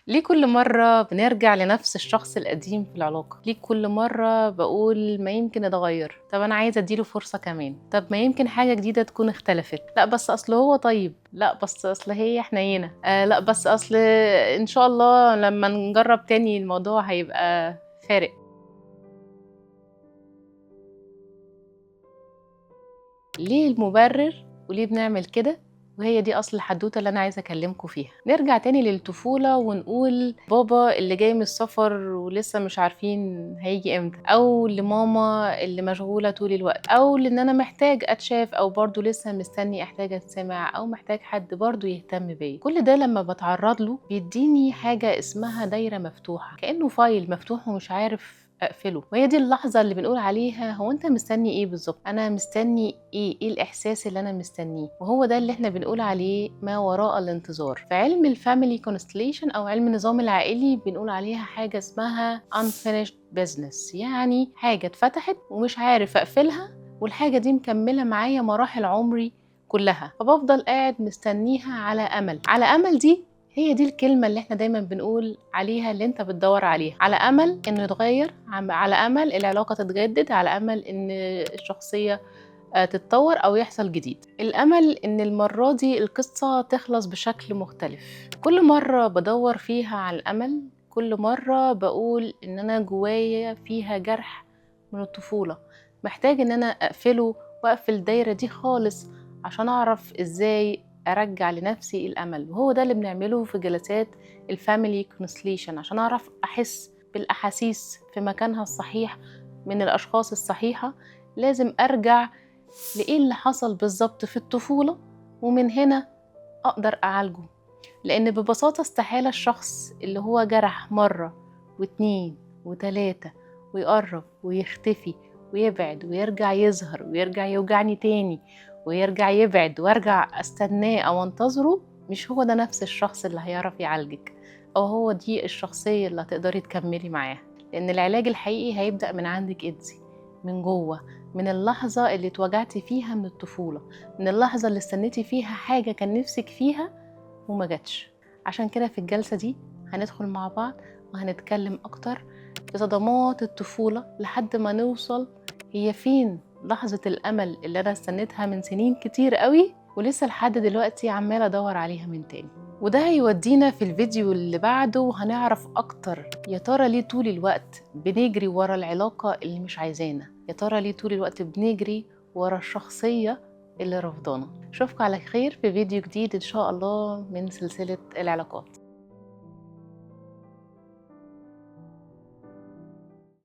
ليه كل مرة بنرجع لنفس الشخص القديم في العلاقة؟ ليه كل مرة بقول ما يمكن اتغير؟ طب أنا عايزة أديله فرصة كمان، طب ما يمكن حاجة جديدة تكون اختلفت، لا بس أصل هو طيب، لا بس أصل هي حنينة، لا بس أصل إن شاء الله لما نجرب تاني الموضوع هيبقى فارق. ليه المبرر وليه بنعمل كده؟ وهي دي أصل الحدوتة اللي أنا عايزة أكلمكم فيها. نرجع تاني للطفولة ونقول بابا اللي جاي من السفر ولسه مش عارفين هيجي إمتى، أو لماما اللي مشغولة طول الوقت، أو لإن أنا محتاج أتشاف، أو برضو لسه مستني أحتاج أتسمع، أو محتاج حد برضو يهتم بيا. كل ده لما بتعرض له بيديني حاجة اسمها دايرة مفتوحة، كأنه file مفتوح ومش عارف اقفله. وهي دي اللحظة اللي بنقول عليها هو انت مستني ايه بالظبط؟ انا مستني ايه؟ ايه الاحساس اللي انا مستنيه؟ وهو ده اللي احنا بنقول عليه ما وراء الانتظار. في علم ال family constellation او علم النظام العائلي بنقول عليها حاجة اسمها unfinished business، يعني حاجة اتفتحت ومش عارف اقفلها، والحاجة دي مكملة معايا مراحل عمري كلها، فبفضل قاعد مستنيها على امل. على امل دي هي دي الكلمة اللي احنا دايما بنقول عليها، اللي انت بتدور عليها، على امل انه يتغير، على امل العلاقة تتجدد، على امل ان الشخصية تتطور او يحصل جديد. الامل ان المرة دي القصة تخلص بشكل مختلف. كل مرة بدور فيها على الامل، كل مرة بقول ان انا جوايا فيها جرح من الطفولة محتاج ان انا اقفله واقفل الدايرة دي خالص عشان اعرف ازاي ارجع لنفسي الامل. وهو ده اللي بنعمله في جلسات ال family constellation، عشان اعرف احس بالاحاسيس في مكانها الصحيح من الاشخاص الصحيحة. لازم ارجع لايه اللي حصل بالظبط في الطفولة، ومن هنا اقدر اعالجه. لان ببساطة استحالة الشخص اللي هو جرح مرة واتنين وتلاتة ويقرب ويختفي ويبعد ويرجع يظهر ويرجع يوجعني تاني ويرجع يبعد وارجع استناه او انتظره، مش هو ده نفس الشخص اللي هيعرف يعالجك، او هو دي الشخصية اللي هتقدري تكملي معاها. لان العلاج الحقيقي هيبدأ من عندك انتي، من جوه، من اللحظة اللي اتوجعتي فيها من الطفولة، من اللحظة اللي استنيتي فيها حاجة كان نفسك فيها وما جاتش. عشان كده في الجلسة دي هندخل مع بعض وهنتكلم اكتر في صدمات الطفولة لحد ما نوصل هي فين لحظة الأمل اللي أنا استنيتها من سنين كتير قوي ولسه لحد دلوقتي عمالة أدور عليها من تاني. وده هيودينا في الفيديو اللي بعده وهنعرف أكتر يا ترى ليه طول الوقت بنجري ورا العلاقة اللي مش عايزانا، يا ترى ليه طول الوقت بنجري ورا الشخصية اللي رفضانا. أشوفكم على خير في فيديو جديد إن شاء الله من سلسلة العلاقات.